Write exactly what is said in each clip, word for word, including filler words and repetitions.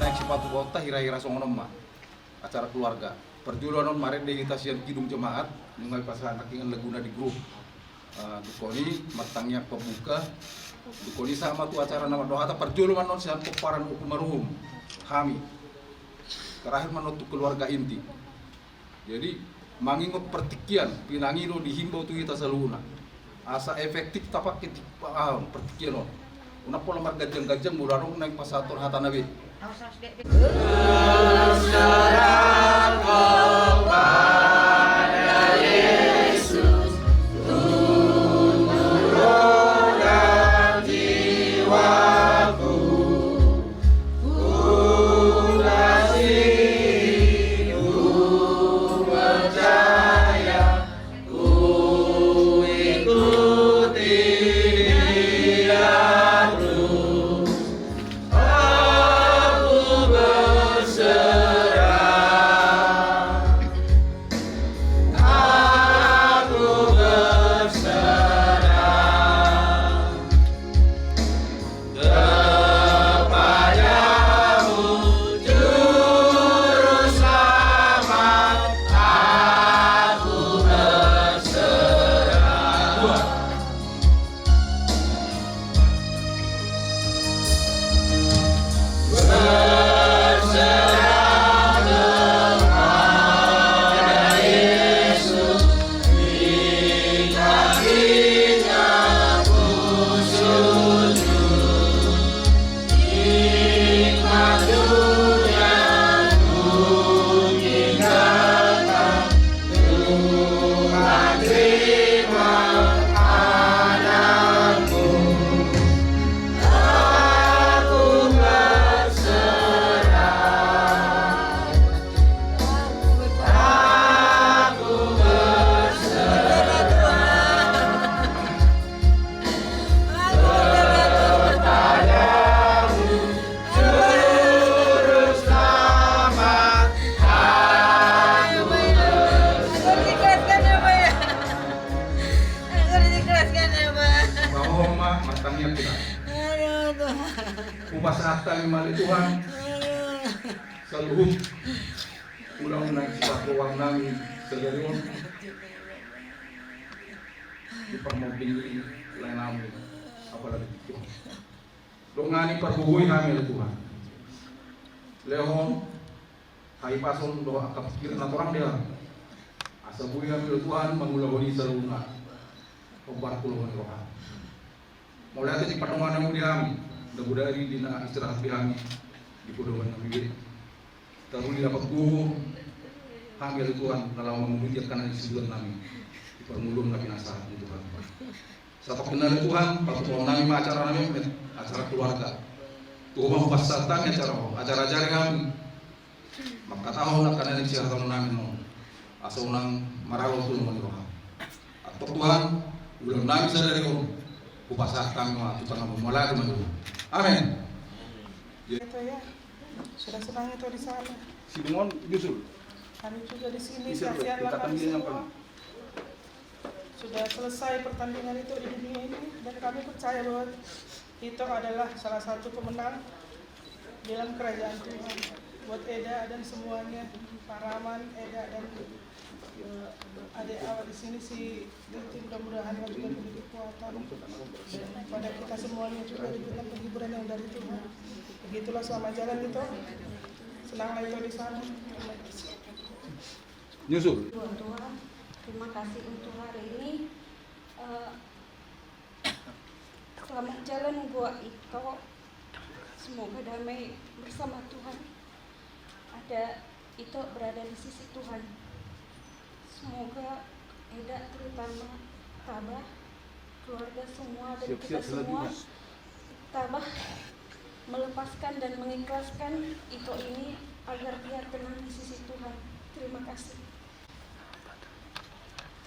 Naeng sipatupaonta hira-hira songon on ma acara keluarga. Parjolo annon marende hita sian kidung jemaat, nunga dipasahat nangkiningan laguna di grup. Ah, dungkon i martangiang pambuka. Dungkon i sahat ma tu acara na mandok hata, parjolo ma annon sian pomparan Ompu Maruhum, hami. Terakhir ma annon tu keluarga inti. Jadi mangingot partingkian, pinangido, dihimbau tu hita saluhutna asa efektif tapake ti-, ah, partingkian on. Unang pola marganjang-ganjang molo adong naeng pasahathon hatana be. Aduh, Tuhan. Hupasahat hami ma ale Tuhan. Aduh. Saluhut ulaon na sipagoar nami sadari on di parmonding ni lae nami, apalagi Tuhan. Dongani pargogoi hami ale Tuhan. Lehon hahipason dohot angka pingkiran na torang di hami. Asa boi hami ale Tuhan mangulahon i saluhutna. Hombar tu lomo ni roha. Mauliate di pardongananmu di hami. Mudah-mudahan di na istirahat di hami di podongan nami be. Taruli dapot gogo hami ale Tuhan na laho mangulahon angka na nisuan nami. Di parngoluan na pinasahatmu Tuhan. Sahat on ale Tuhan, pabotohon nami ma acara nami, acara keluarga. Tu Ho ma hupasahat hami acara on, ajar-ajari hami mangkatahon angka na nisihaholongan nami on. Asa unang maralo tu lomo ni roha. Antong Tuhan, ulaon nami sadari on hupasahat hami ma tu tanganmu, mauliate ma Tuhan. Amen. Itu ya. Sudah senang itu di sana. Sidung on nyusul. Kami juga di sini, kasihan lah kami semua. Sudah selesai pertandingan itu di dunia ini, dan kami percaya bahwa Ito adalah salah satu pemenang dalam kerajaan Tuhan. Buat Eda dan semuanya, Pak Raman, Eda dan, eh, adik awak di sini si Titi, mudah-mudahan juga diberi kekuatan. Dan pada kita semuanya juga diberikan penghiburan yang dari Tuhan. Begitulah, selamat jalan Ito. Senang lah Ito di sana. Nyusul. Tuhan, terima kasih untuk hari ini. Eh, selamat jalan buat Ito. Semoga damai bersama Tuhan. Ada Ito berada di sisi Tuhan. Semoga Eda terutama tabah, keluarga semua dan kita semua tabah melepaskan dan mengikhlaskan Ito ini agar dia tenang di sisi Tuhan. Terima kasih.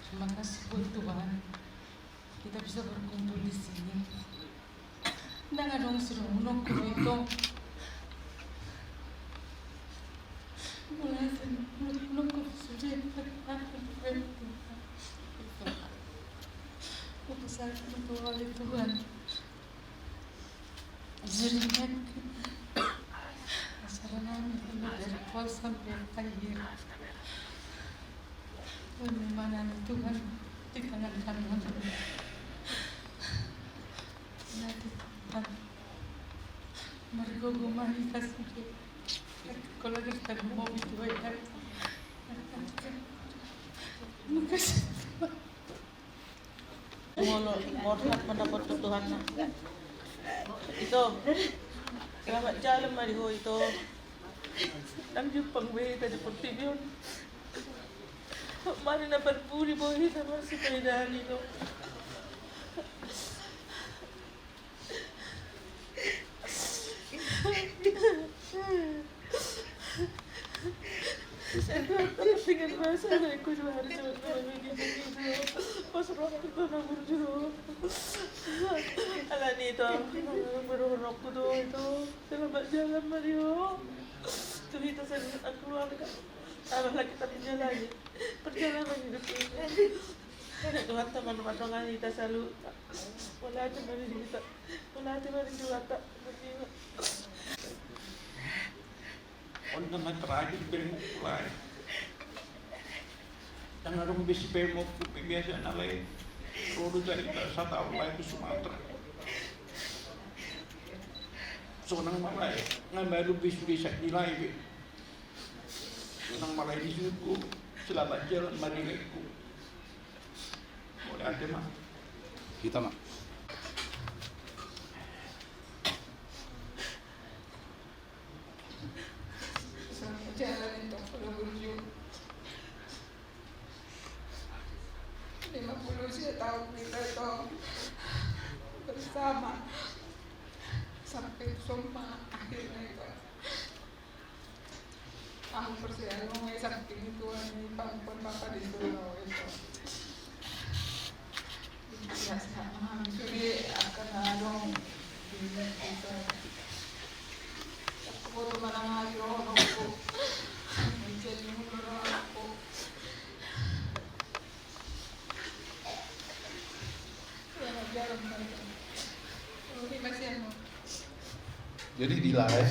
Terima kasih buat Tuhan. Kita bisa berkumpul di sini. Ndang adong sidohononku do Ito. Mauliate, mauliate sude. Hupasahat ma tu Ho ale Tuhan. Jadi acara nami mulai dari awal sampai akhir. Pengorbanan Tuhan di tangan kanan. Nanti Tuhan margogo ma hita sude. Kalau kita mau itu baik. Makasih Tuhan. Molo borhat mandapot tu Tuhan na. Ito, selamat jalan ma di ho Ito. Ndang jumpang be hita di portibi on. Mari na parpudi bo hita marsipaidaan Ito. Dengan bahasa lain ku dua hari sebelum begini itu pas roh kita nabur dulu. Ala ni itu aku nabur rohku tuh itu selamat jalan Mario. Tuh kita sering keluarga. Alah kita menjalani perjalanan hidup ini. Tuhan teman-teman kita selalu. Wala teman kita. Wala teman kita. On na terakhir berengku lae. Ndang adong be sipelmongku pe biasa na lae. Ro do jadi sataon lae tu Sumatera. Sonang ma lae. Nga baru be sude sadi lae be. Sonang ma lae di suku. Selamat jalan ma di laengku. Mauliate ma. Hita ma. Selamat jalan Ito, kalau burju. Lima puluh sia tahun kita Ito bersama sampai sumpah akhirnya Ito. Ahu percaya nunga i samping Tuhan i pangkuan Bapa di surga Ito. Sehat-sehat ma hami sude angka na adong di Ito. Aku boto manang aja rohonku. Mencari mundur rohonku. Selamat jalan Mario. Jadi di lae,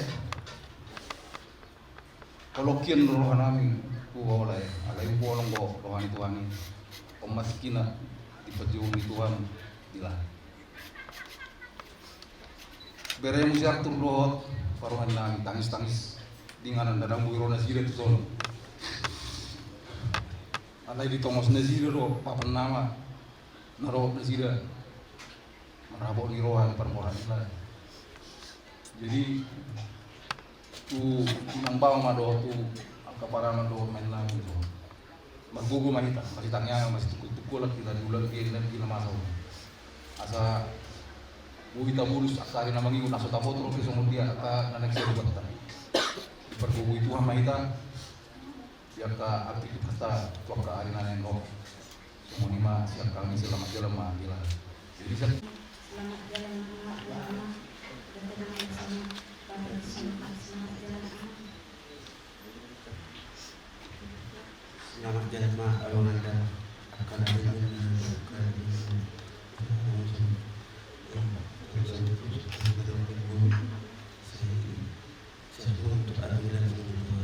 holokian do roha nami tu ho lae, alai umbolong do roha ni Tuhan i. Omas kina di pajou ni Tuhan di lae. Beremu si Artur dohot parumaen nami, tangis-tangis di inganan, ndang boi ro nasida tu son. Alai ditongos nasida do papan nama na ro nasida. Marhabot ni roha ni parmoraan i. Jadi tu inang bao ma dohot tu angka parumaen dohot parumaen nami do, margogo ma hita, masitangiangan, masitungkol-tungkolan hita di ulaon na gila masa on. Asa boi tamulus angka ari na mangihut, asa taboto dope songon dia angka na naeng sian hubanta. Dipargogoi Tuhan ma hita di angka aktivitas ta tu angka ari na naeng ro. Songon i ma sian hami, selamat jalan ma di lae. Jadi sian Selamat jalan, Ama. Berkenan bersama Bapak Ibu. Selamat jalan, Ama. Selamat jalan ma, Ama, nanda. Akan ada yang akan saya untuk ambil dan mengumpul.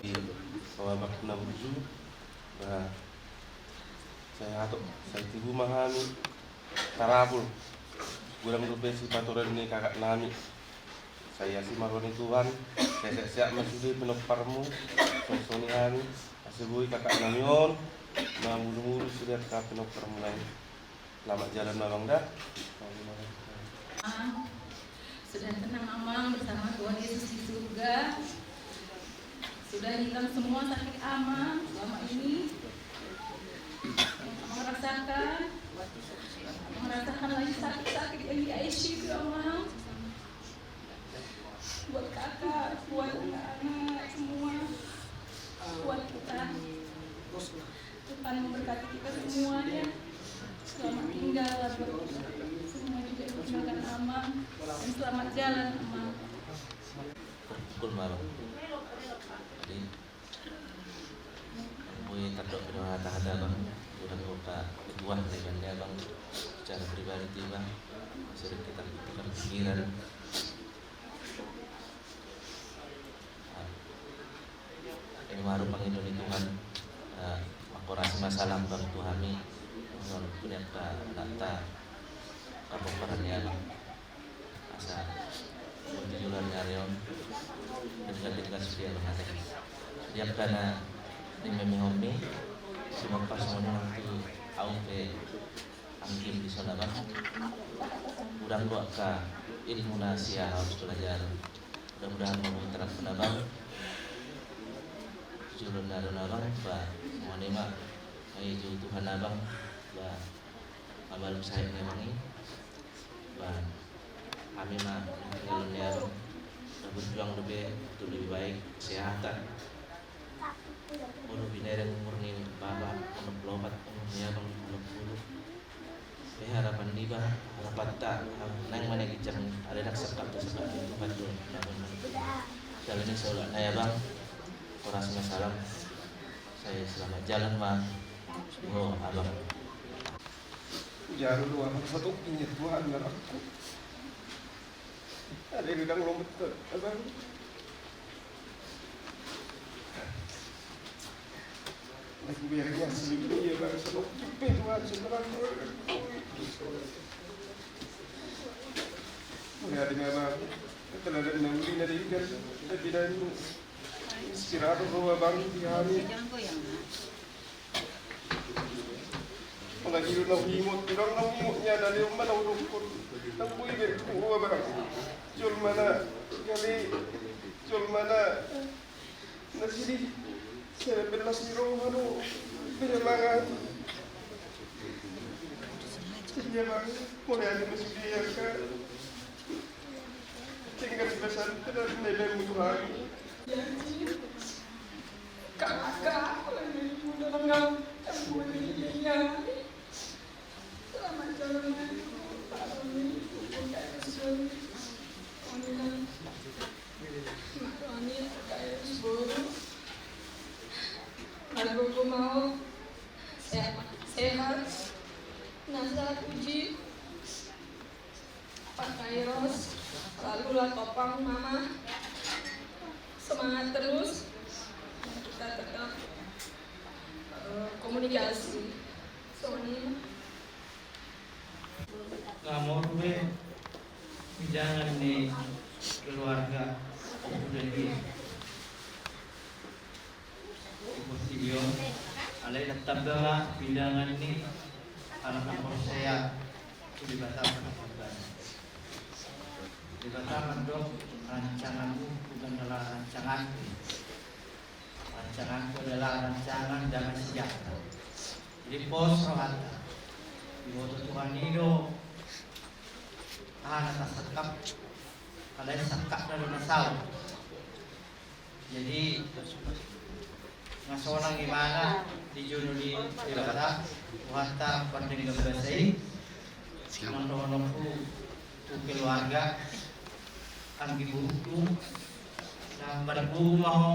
Di Wabak Nabuzu, bah, sai hatop, sai tibu ma hami tarapul. Godang dope sipatureon ni kakak nami. Sai asi ma roha ni Tuhan, sai sehat-sehat ma sude pinomparmu, songon i hami, asa boi kakak nami on mamulu-mulu sude angka pinomparmuna i. Selamat jalan, Amang, da. Sudah tenang, Amang, bersama Tuhan Yesus di surga. Sudah hilang semua sakit Amang selama ini. Amang rasakan, Amang rasakan lagi sakit-sakit yang di I C U itu, Amang. Buat kakak, buat anak-anak semua, buat kita. Tuhan memberkati kita semua, ya. Selamat tinggal buat kita semua juga yang ditinggalkan Amang. Dan selamat jalan, Amang. Pukul malam. Jadi, boi tardok do hata-hata, Bang. Godang do hata na dituahon ibana, Bang, secara pribadi, Bang. Sering kita tukar pikiran. Ima rupa pangido ni Tuhan. Mangkorasi ma salam, Bang, tu hami. Songon tu angka anakta, angka pomparan ni Abang. Asa boi tu joloan ni ari on denggan-denggan sude, Abang, ate. Di angka na nimehon mi, sumampa songon i nang tu ahu pe anggiat di son, Abang. Godang do angka ilmu na sia hapus belajar. Mudah-mudahan ma boi tarapulna, Abang. Jolo na do na, Abang, ba, songon i ma, ai jolo Tuhan, Abang, ba, mabalga sahit ni Abang i. Ba, hami ma na tinggalon ni Abang, na berjuang dope untuk lebih baik kesehatan. Molo binereng umur ni Bapa onom pulu opat, umur ni Abang onom pulu. Pe harapan niba, harapanta, naeng ma na ginjang, alai ndang sangkap, sangkap ni Tuhan do. Jadi na saulak nai, Abang, horas ma salam. Sai selamat jalan ma ho, Abang. Jalo do, Abang, satu pinjam Tuhan, Abang. Ada di dalam lompat, Abang. Lagi biar gua sendiri, ya, Bang, satu pinjam Tuhan, sebenarnya. Udah ada, Abang. Kalau ada yang beli, ada ikan, ada tidak ini. Istirahat, Abang, di hari. Apalagi lu nau himot, bilang nau himot nya, na leon ma nau dokon. Nau bui be, ku ua barang. Jol mana, kali, jol mana. Nasidi, saya belas ni roha do, penyemangat. Iya, Bang, mulai ada masih dia, Kak. Tinggal pesan, tidak ada yang butuh lagi. Kakak, lagi pulang, kamu ini. Selamat jalan, Pak Roni. Pak Roni, K S Boru. Margogo ma ho. Sehat, sehat. Nasa Puji. Pak Kairos, Selalu lah topang mama. Semangat terus. Kita tetap, eh, komunikasi. Songon i ma. Nga moru be pidangan ni keluarga Ompu Dandi. Di portibi on, alai na tamba ma pidangan ni halak na porsea tu Debata. Debata mandok, rancanganmu bukan adalah rancanganku. Rancanganku adalah rancangan damai sejahtera. Jadi pos rohanta. Diboto Tuhan i do aha na tasangkap, alai sangkapna do na saut. Jadi nga sonang ibana di jolo ni Debata, rohanta pardenggan basa i. Songon dohononku tu keluarga, anggi boruku, na marboru ma ho.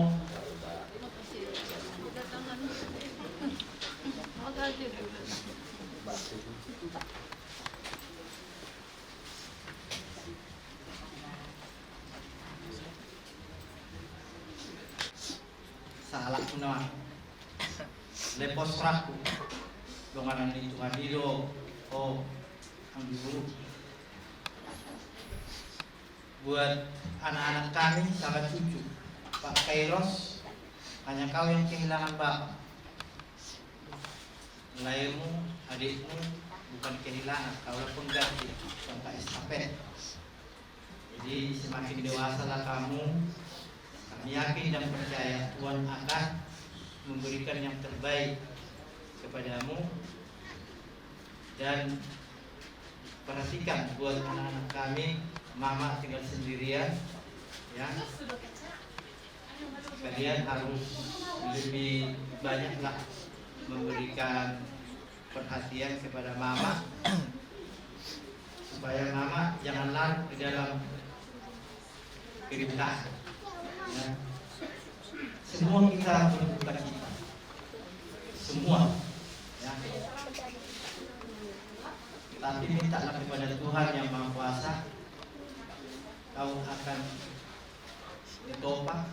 Salah tu nama. Lepos raku. Donganan ni Tuhan i do, o, anggi boru. Buat anak-anak kami sama cucu, Pak Kairos, hanya kau yang kehilangan bapak. Laemu, adikmu, bukan kehilangan, kau lah pengganti, tongkat estafet. Jadi semakin dewasalah kamu. Kami yakin dan percaya Tuhan akan memberikan yang terbaik kepadamu. Dan perhatikan buat anak-anak kami, mama tinggal sendirian, ya. Kalian harus lebih banyaklah memberikan perhatian kepada mama, supaya mama jangan larut di dalam kedukaan. Ya. Semua kita berduka cita. Semua. Ya. Tapi mintalah kepada Tuhan Yang Maha Kuasa, kau akan ditopang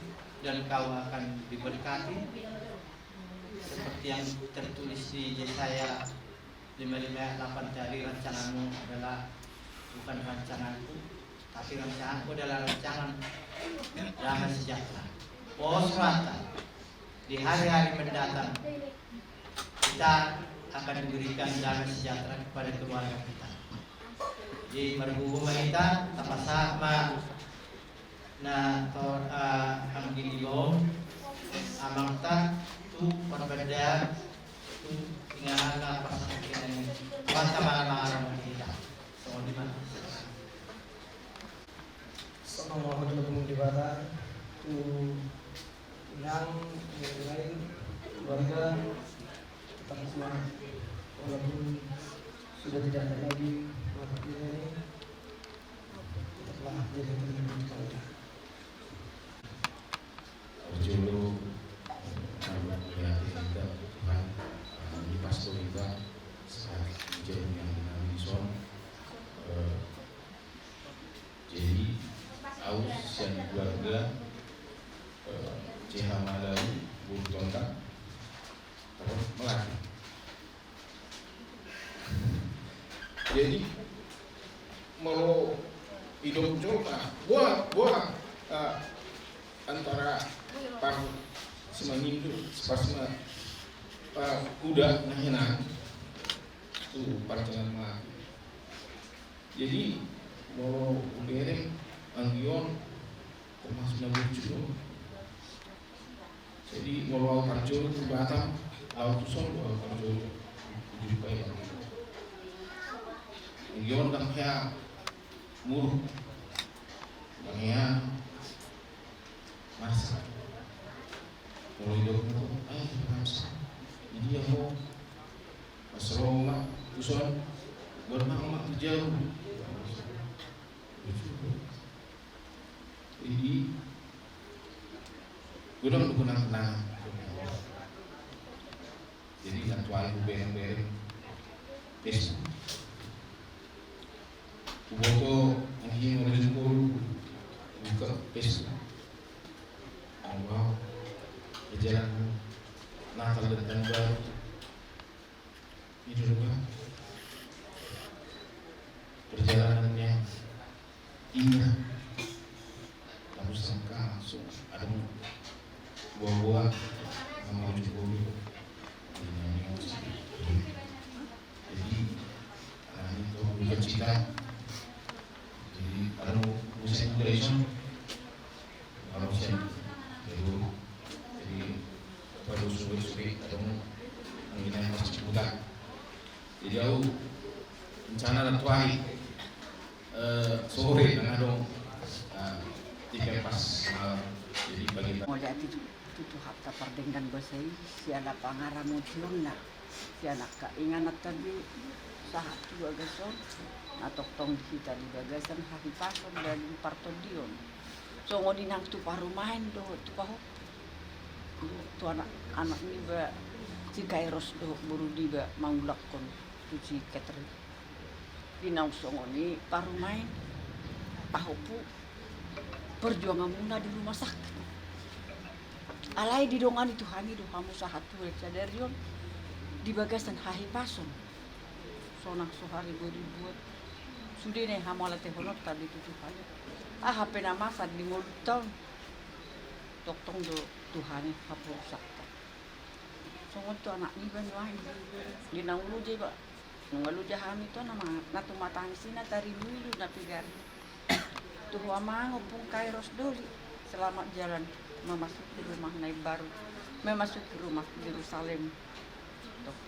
dan kau akan diberkati. Seperti yang tertulis di Yesaya lima lima ayat delapan tadi, rancanganmu adalah bukan rancanganku, tapi rancanganku adalah rancangan damai sejahtera. Pos rohanta, di hari-hari mendatang kita akan diberikan damai sejahtera kepada keluarga kita. Jadi margogo ma hita, tapasahat ma na to, eh, anggi ni baon amangta tu parbandaan tu inganan na pasahat ni Tuhan, tapasahat ma na anggi ni baon. Songon i ma. Songon i ma hata ni Debata tu inang, lain-lain, keluarga, tetap semangat walaupun sudah tidak ada lagi bapak kita ini. Tetaplah jadi teman kita. Parjolo, eh, kami melihat kita, Tuhan, eh, di pastor kita, saat hujan yang kami son, eh, jadi, au sian keluarga, eh, C H Malawi, Burtonda, terus melatih. Jadi, molo idok jolma, boha, boha, ah, antara par semangindo, par sema, ah, kuda na hinan, tu par jalan mati. Jadi, molo hubereng anggi on, termasuk na burju do. Jadi, molo au parjolo tu Batam, au tu son do au parjolo. Jumpa i. Anggi on ndang hea muruk. Ndang hea marsak. Molo idok na tu, eh, marsak. Jadi, ya, ho. Pas ro ma tu son, buat ma, ma tu jauh. Jadi, godang do kenang-kenangan. Jadi, na tuai hubereng-bereng Facebook. Huboto anggi, molo di Jepun, Besok, anu, perjalanan Natal dan Tahun Baru. Itu juga perjalanan yang indah. Lalu sangka langsung ada buah-buah sama Jokowi. Jadi, ah, itu bukan cita. Jadi, anu, musim muda itu, kalau musim, jadi, jadi, baru suwe-suwe, ada mau, ini yang masih buta. Jadi, au, rencana na tuari, eh, sore, nang adong, eh, tiga pas malam. Jadi, pagi. Mauliate tu Tuhanta pardenggan basa i, siala pangaramotionna. Sian angka ingananta be sahat tu bagas on, na tongtong di hita di bagasan hahipason dan partondion. Songon i nang tu parumaen dohot tu pahompu. Tu anak, anak niba si Kairos dohot boru niba mangulakhon tu si Catherine. Di naung songon i parumaen, pahompu, perjuanganmuna di rumah sakit. Alai didongani Tuhan i do hamu sahat tu sadari on di bagasan hahipason. Sonang so haribo dibuat. Sude na i hamauliatehononta di tu Tuhan i. Aha pe na masa di ngolunta on, tongtong do Tuhan i haporusanta. Songon tu anak niba nuaeng, di naung loja iba. Nunga loja hami tu na ma-, na tumatangis i na tarimuilu na piga ari. Tu ho amang Ompung Kairos Doli, selamat jalan memasuki rumah na imbaru, memasuki rumah Jerusalem. Tuh.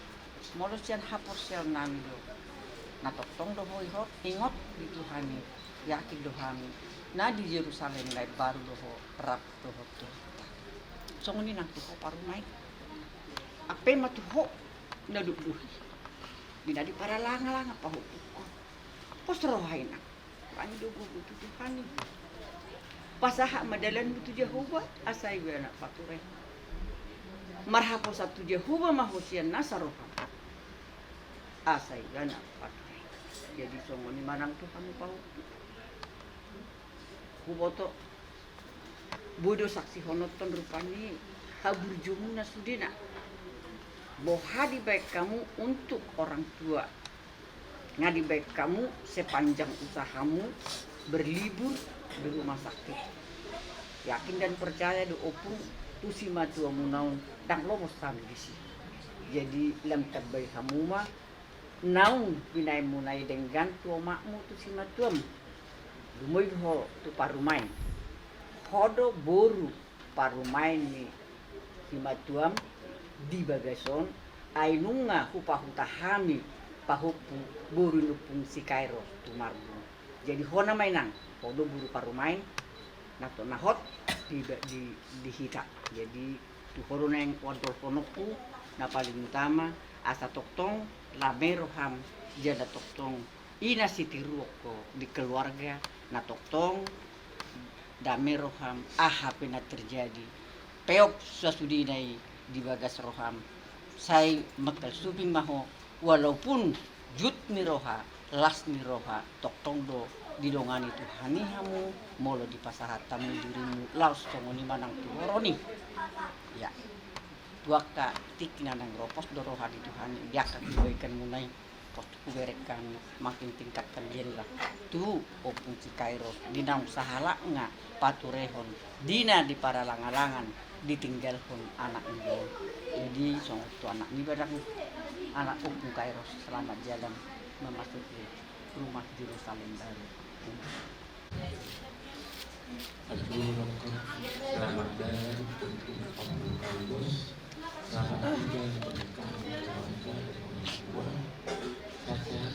Molo sian haporseaon nami do, na tongtong do ho ihot, ingot di Tuhan i, yakin do hami na di Jerusalem na imbaru do ho rap dohot Tuhanta. Songon i nang tu ho parumaen. Ampe ma tu ho na dukduhi. Di na di paralanga-langa pahompungkon. Pos roha i nang. Pangido gogo tu Tuhan i. Pasahat ma dalanmu tu Jahowa, asa ibana pature. Marhaposan tu Jahowa ma ho sian nasa roham, asa ibana pature. Jadi songon i ma nang tu hamu pahompu. Huboto. Boi do saksihononton rupani haburjumuna sudena. Boha dibaen hamu untuk orang tua. Nga dibaen hamu sepanjang usahamu berlibur di rumah sakit. Yakin dan percaya do Ompung, tu simatuamuna on ndang lomos hami disi. Jadi lam tambai hamu ma naung binaenmuna i denggan tu omakmu tu simatuam. Lumobi ho tu parumaen. Ho do boru parumaen ni simatuam di bagas on, ai nunga hupahuta hami pahompu boru ni Ompung si Kairos tu Marbun. Jadi hona ma inang, ho do boru parumaen na tong na hot di, di, di hita. Jadi tu ho do naeng huandolhononku na paling utama, asa tongtong lame roham, jala tongtong i na sitiruon ho di keluarga, na tongtong dame roham, aha pe na terjadi, peop sasudena i di bagas roham. Sai mangkalsuping ma ho, walaupun jut ni roha, las ni roha, tongtong do didongani Tuhan i hamu, molo dipasahat hamu dirimu laos songon i ma nang tu horong i. Ya. Tu angka tingki na naeng ro, pos do roha di Tuhan i, di angka kebaikanmuna i. Pos huberengkan, makin tingkatkan jella tu Ompung si Kairos, di naung sahalakna paturehon, di na di paralanga-langan ditinggalhon anak niba on. Jadi songon tu anak niba ndang, anak Ompung Kairos, selamat jalan memasuki rumah Jerusalem baru. Aduh, selamat jalan untuk Ompung Kairos. Selamat tinggal pernikahan keluarga dan orang tua. Sehat-sehat.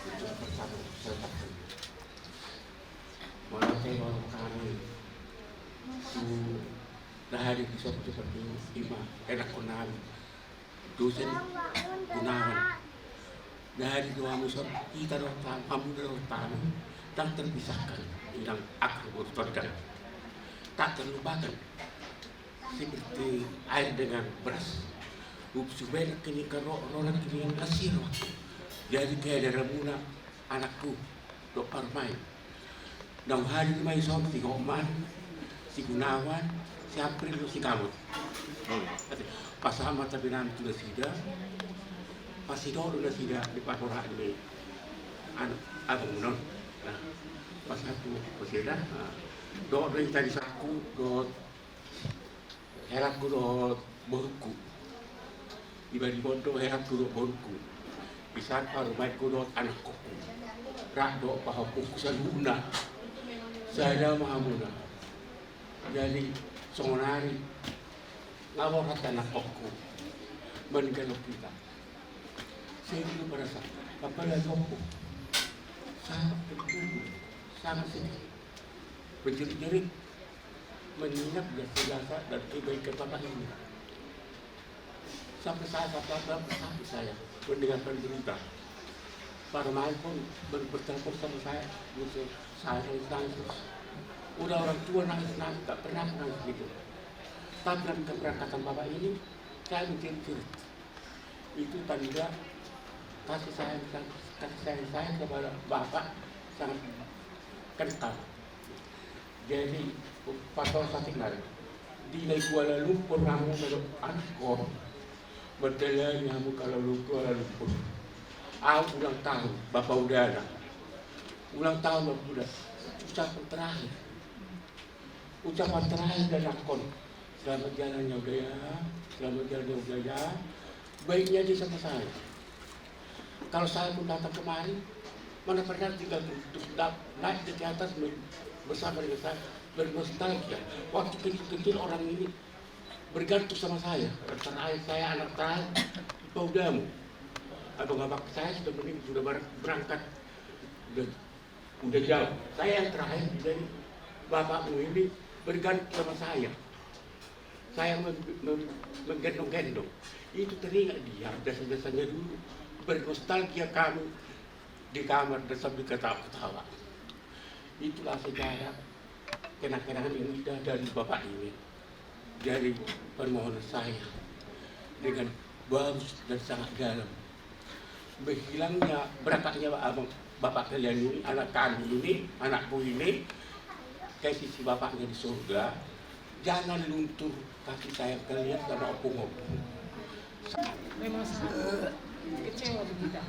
Itu pertama, saya takut. Walau saya orang kami, su-, dah hari di sop seperti ima, enak konami. Dosen Gunawan. Dari dua musim kita dohot hamu, hamu dohot hamu, tak terpisahkan, inang, akan urus tondang. Tak terlupakan. Seperti air dengan beras. Up subena kini karo, rona kini kasiro. Jadi kayak darah mula anakku, dohot parumaen. Ndang hadir ma i, songon si Hotman, si Gunawan, si April, si Kamot. Pasahat ma tabe nami tu nasida, pasidok do nasida di parhoraan ni anu, abangmuna on. Nah, pasahat tu nasida, nah, dohot do hita di saku, dohot helangku dohot borungku. Dibahen do helangku dohot borungku. Di saat parumaenku dohot anakkonku. Rap dohot pahompuku saluhutna. Sada ma hamuna. Jadi, songon ari nga borhat anakkonku. Maninggalhon hita. Sedih do perasaan. Apalagi aku. Sangat terpukul. Sangat sedih. Menjerit-jerit. Mengingat jasa-jasa dan kebaikan bapak ini. Sampai saya, sampai, sampai saya mendengarkan berita. Parumaen pun ber-, bertelepon sama saya, gitu. Saya nangis-nangis terus. Udah orang tua nangis-nangis, tak pernah nangis gitu. Tapi dalam keberangkatan bapak ini, saya menjerit-jerit. Itu tanda kasih sayang, kasih sayang saya kepada bapak sangat kental. Jadi, pas au sakit nari, di na di Kuala Lumpur hamu, molo anakku, berjalan hamu Kuala Lumpur, Kuala Lumpur. Au ulang tahun, Bapak Udana. Ulang tahun, Bapak Uda. Ucapan terakhir. Ucapan terakhir dari anakku. Selamat jalan ya Uda ya. Selamat jalan ya Uda ya. Baiknya dia sama saya. Kalau saya pun datang kemari, mana pernah tinggal di, di, naik di atas bersama dengan saya, bernostalgia. Waktu kecil-kecil orang ini bergantung sama saya. Terakhir saya anak terakhir, Pak Udamu. Abang-abang saya sudah meninggal, sudah ber-, berangkat. Udah, udah jauh. Saya yang terakhir, jadi bapakmu ini bergantung sama saya. Saya mem-, mem-, menggendong-gendong. Itu teringat dia, jasa-jasanya dulu. Bernostalgia kami di kamar dan sambil ketawa-ketawa. Itulah sejarah kenang-kenangan yang indah dari bapak ini. Dari permohonan saya dengan bagus dan sangat dalam. Berhilangnya, berangkatnya abang, bapak kalian ini, anak kami ini, anakku ini, ke sisi bapaknya di surga, jangan luntur kasih sayang kalian sama ompung-ompung. Memang sangat kecewa kita.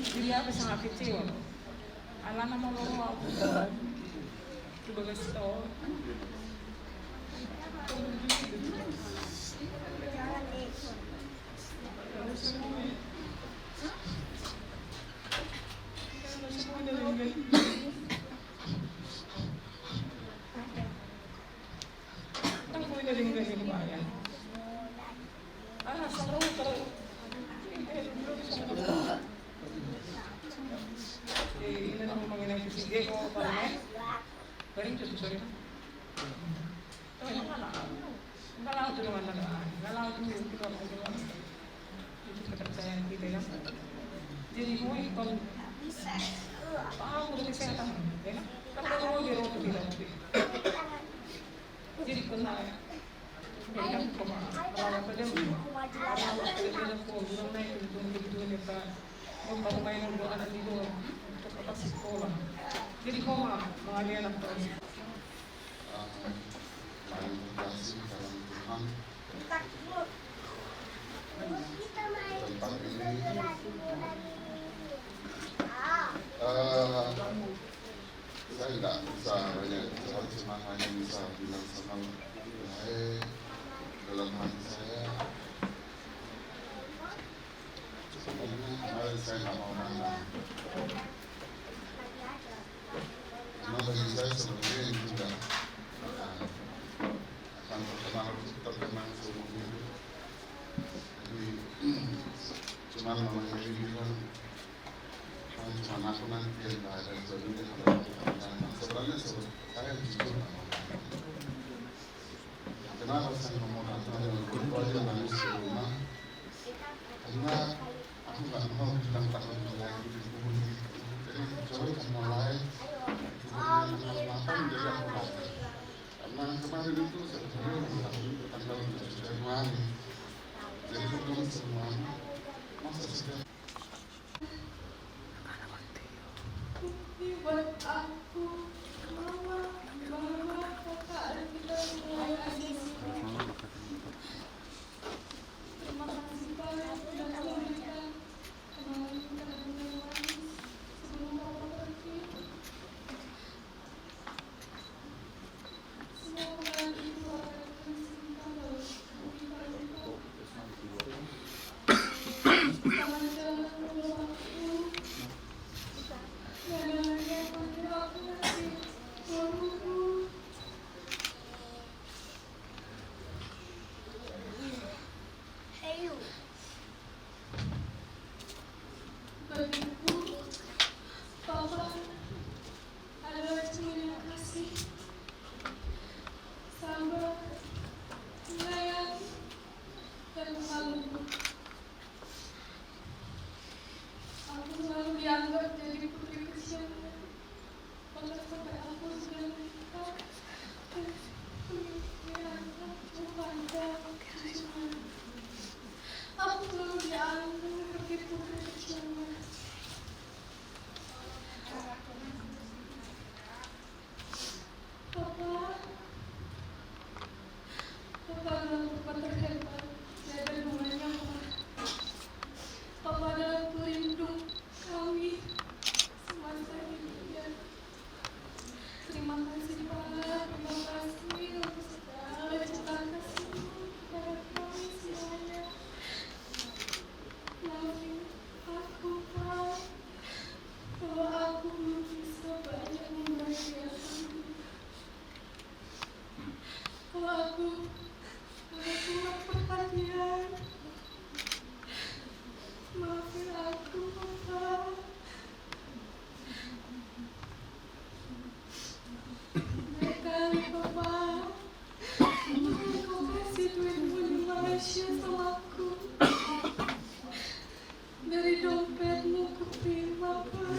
Jadi aku sangat kecewa. Alana molo au tu bagas tol. Jadi, mau ikut. Paham, udah kesehatan, ya kan? Kan baru mau di rumah, di rumah. Jadi, kena, ya kan? Kalau ada, kalau ada, kalau naik, itu, itu, itu, Pak. Mau pakai main dulu anak di luar. Untuk apa sekolah? Jadi, koma, mengalir anak terus. Ah, paling terima kasih dalam Tuhan. Tempat ini, eh, saya nggak bisa banyak bicara, cuma hanya bisa bilang sama, eh, dalam hati saya, sebenarnya kemarin saya nggak mau datang. Karena bagi saya sebenarnya ini juga, eh, akan terkenang, terkenang seumur hidup. Jadi, cuman namanya ini bilang, "Ah, cuman aku nanti yang tak ada." Jadi, dia kalau datang, sebenarnya saya jujur nggak mau datang. Kenapa saya ngomong apa yang berubah aja nangis di rumah? Karena aku nggak mau bilang takut lagi di rumah gitu. Jadi coba kita mulai bukannya tanggal delapan jadi aku datang. Karena kemarin itu saya ulang tahun tanggal tujuh Januari. Jadi teman semua, masa sudah. Papa, Papa adalah Papa terhebat. Saya ada hubungannya, Papa. Papa adalah pelindung kami semasa hidupnya. Terima kasih, Pak. Terima kasih untuk segala cinta kasih kepada kami semuanya. Maafin aku, Pak, kalau aku belum bisa banyak membahagiakan. Kalau aku, kalau kurang perhatian, maafin aku, Pak. Baik kali, Papa. Kau kasih duitmu di Malaysia sama aku. Dari dompetmu kuterima, Pak.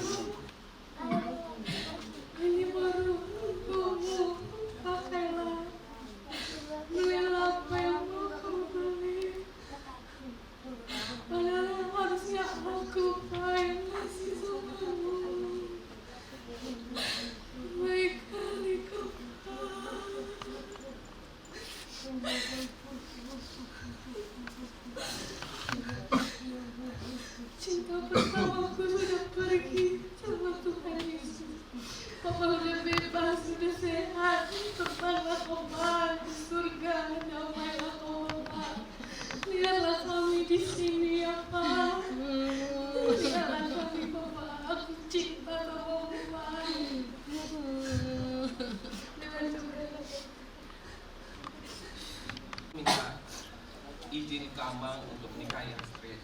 Ini baru untukmu, pakailah. Belilah apa yang mau kau beli. Padahal harusnya aku, Pak, yang ngasih sama kamu. Baik kali kau, Pak. Cinta pertamaku sudah pergi sama Tuhan Yesus. Papa udah bebas, udah sehat. Tenanglah, Papa, di surga damailah, Papa. Lihatlah kami di sini, ya, Pak. Lihatlah kami, Papa. Aku cinta sama Papa. Dengan segala Minta izin ke Amang untuk nikahi Astrid.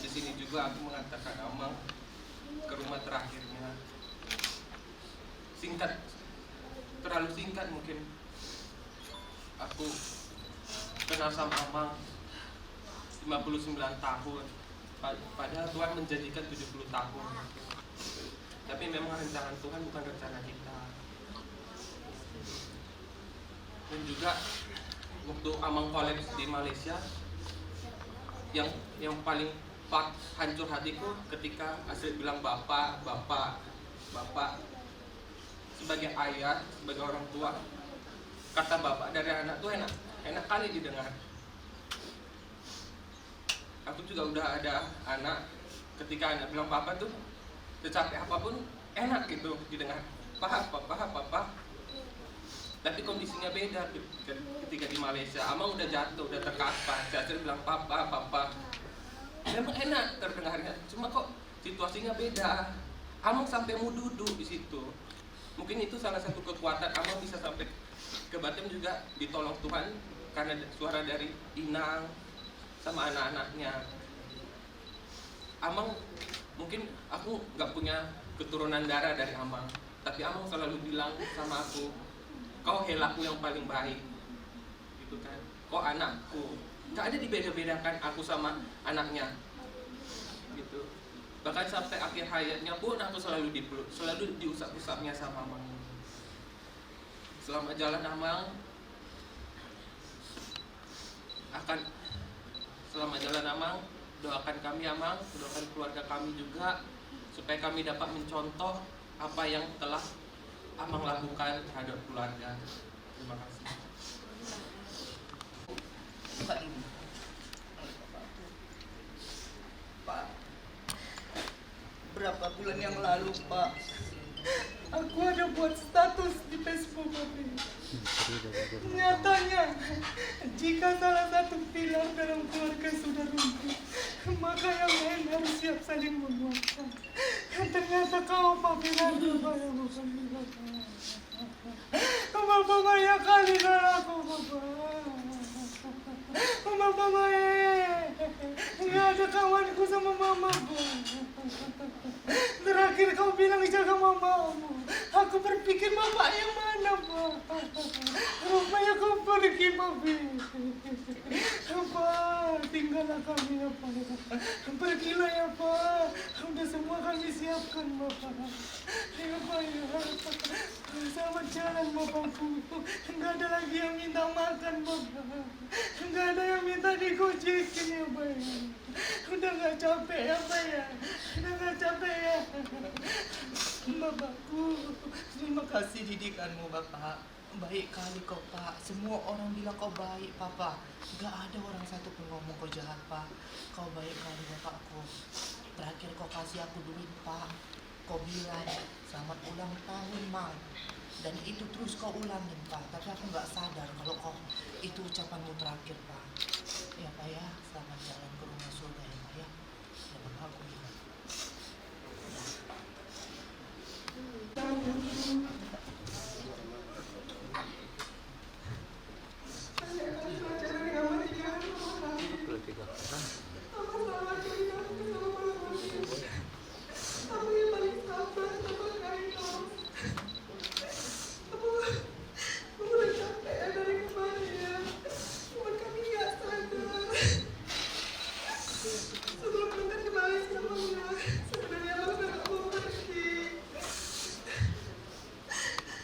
Di sini juga aku mengantarkan Amang ke rumah terakhirnya. Singkat, terlalu singkat mungkin. Aku kenal sama Amang lima puluh sembilan tahun. Pa-, padahal Tuhan menjanjikan tujuh puluh tahun. Tapi memang rencana Tuhan bukan rencana kita. Dan juga waktu Amang kolaps di Malaysia, yang, yang paling pa-, hancur hatiku ketika Astrid bilang, "Bapak, bapak, bapak." Sebagai ayah, sebagai orang tua, kata bapak dari anak tuh enak, enak kali didengar. Aku juga udah ada anak, ketika anak bilang papa tuh, secapek apapun enak gitu didengar. Papa, papa, papa. Tapi kondisinya beda ke-, ketika di Malaysia. Amang udah jatuh, udah terkapar. Si Acil bilang, "Papa, papa." Memang enak terdengarnya. Cuma kok situasinya beda. Amang sampai mau duduk di situ. Mungkin itu salah satu kekuatan Amang bisa sampai ke Batam juga ditolong Tuhan karena suara dari Inang sama anak-anaknya. Amang, mungkin aku nggak punya keturunan darah dari Amang, tapi Amang selalu bilang sama aku, "Kau helaku yang paling baik." Gitu kan. "Kau anakku." Nggak ada dibeda-bedakan aku sama anaknya. Gitu. Bahkan sampai akhir hayatnya pun aku selalu dipeluk, selalu diusap-usapnya sama Amang. Selamat jalan, Amang. Akan, selamat jalan, Amang. Doakan kami, Amang, doakan keluarga kami juga, supaya kami dapat mencontoh apa yang telah Amang lakukan terhadap keluarga. Terima kasih. Pak, berapa bulan yang lalu, Pak, aku ada buat status di Facebook, Pak. Nyatanya, jika salah satu pilar dalam keluarga sudah runtuh, maka yang lain harus siap saling menguatkan. Ternyata kau, Pak, pilar, Pak, yang bukan pilar. Bapa, banyak kali salahku, Bapa. Bapa, Bapa, eh. Nggak ada kawanku sama Mama, Bapa. Terakhir kau bilang jaga mamamu. Aku berpikir Bapa yang mana, Bapa. Rupanya kau pergi, Bapa. Bapa, tinggallah kami, Bapa. Pergilah ya, Pak. Udah semua kami siapkan, Bapak. Ya, Pak, ya. Selamat jalan, Bapakku. Nggak ada lagi yang minta makan, Iko jiki ni apa ya? Udah nggak capek ya, Pak, ya? Udah nggak capek ya? Bapakku, terima kasih didikanmu, Bapak. Baik kali kau, Pak. Semua orang bilang kau baik, Papa. Nggak ada orang satu pun ngomong kau jahat, Pak. Kau baik kali, Bapakku. Terakhir kau kasih aku duit, Pak. Kau bilang, "Selamat ulang tahun, Mang." Dan itu terus kau ulangin, Pak. Tapi aku nggak sadar kalau kau, itu ucapanmu terakhir, Pak. Ya, Pak, ya. Selamat jalan ke rumah surga, ya, Pak, ya. Jangan ragu, ya.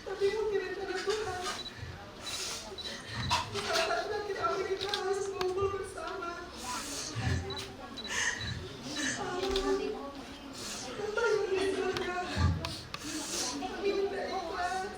Tapi mungkin rencana Tuhan, di saat terakhir Amin, kita harus ngumpul bersama. Bapa yang di surga, kami minta ikhlas.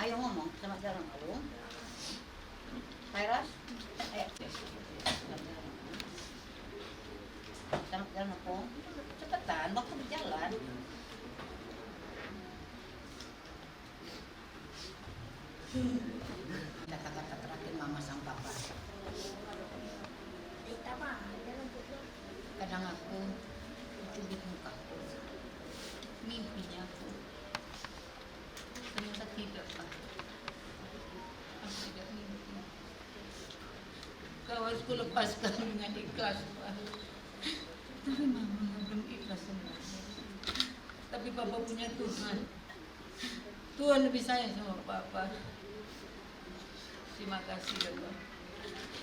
Ayo ngomong sama jalan lu. Kairas. Ayo. Sama jalan aku. Cepetan, waktu berjalan. Kata-kata terakhir mama sama papa. Kadang aku cubit mukaku. Mimpinya aku. Ternyata tidak, Pak. Aku tidak mimpi. Kau harus kulepaskan dengan ikhlas, Pak. Tapi mama belum ikhlas semuanya. Tapi papa punya Tuhan. Tuhan lebih sayang sama papa. Terima kasih ya, Pak,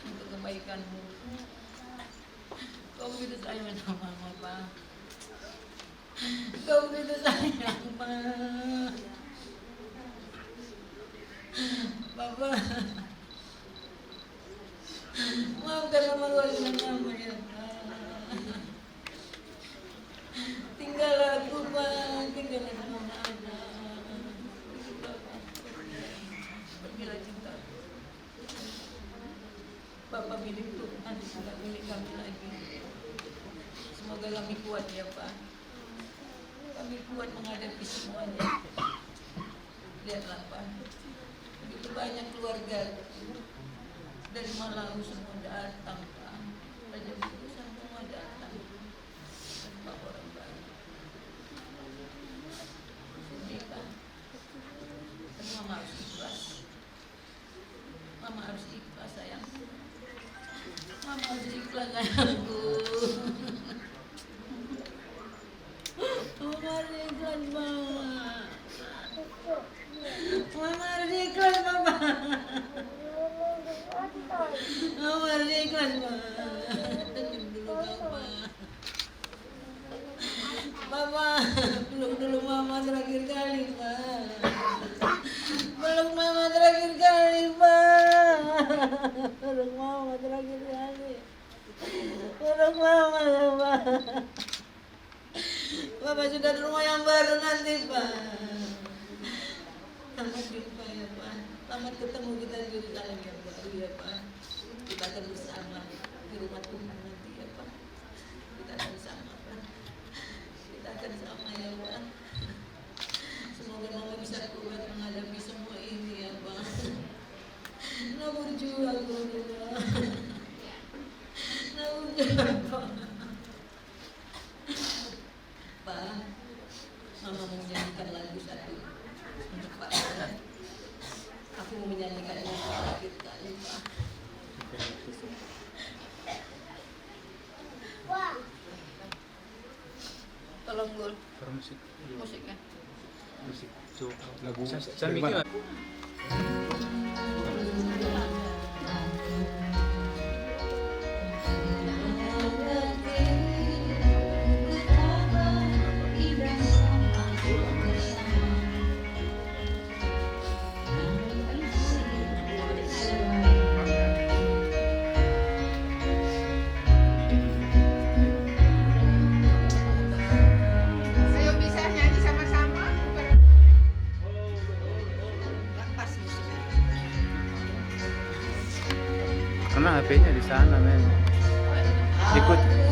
untuk kebaikanmu. Kau begitu sayang sama mama, Pak. Kau begitu sayang, Pak. Papa. Maafkan mama kalau dengan mama ya, Pak. Tinggal aku, Pak. Tinggal aku, mama, anak. Pergilah cinta. Papa milik Tuhan, bukan milik kami lagi. Semoga kami kuat ya, Pak. Kami kuat menghadapi semuanya. Lihatlah, Pak. Begitu banyak keluarga dari Malau semua datang, Pak. Raja Bugis semua datang. Tanpa orang baik. Sedih, Pak. Tapi mama harus ikhlas. Mama harus ikhlas, sayang. Mama harus ikhlas, sayangku. Mama harus ikhlas, Mama. Mama harus ikhlas, Mama. Mama harus ikhlas, Mama. Dulu, Mama. Papa, peluk dulu Mama terakhir kali, Pak. Peluk Mama terakhir kali, Pak. Peluk Mama terakhir kali. Peluk Mama, ya, Pak. Bapak sudah di rumah yang baru nanti, Pak. Selamat jumpa ya, Pak. Selamat ketemu kita di Yerusalem yang baru ya, Pak. Kita akan bersama di rumah Tuhan nanti ya, Pak. Kita akan sama, Pak. Kita akan sama ya, Pak. Semoga Mama bisa kuat menghadapi semua ini ya, Pak. Nah, berjuang, Pak. Nah, berjuang, Pak. Pak, Mama mau menyanyikan lagu satu untuk Pak. Aku mau menyanyikannya untuk terakhir kali, Pak. Tolong, Gul. Permisi. Musiknya. Musik. Lagu. Sa-, sa-, dari mana? Ayo, bisa nyanyi sama-sama. Karena H P-nya di sana, men. Ikut.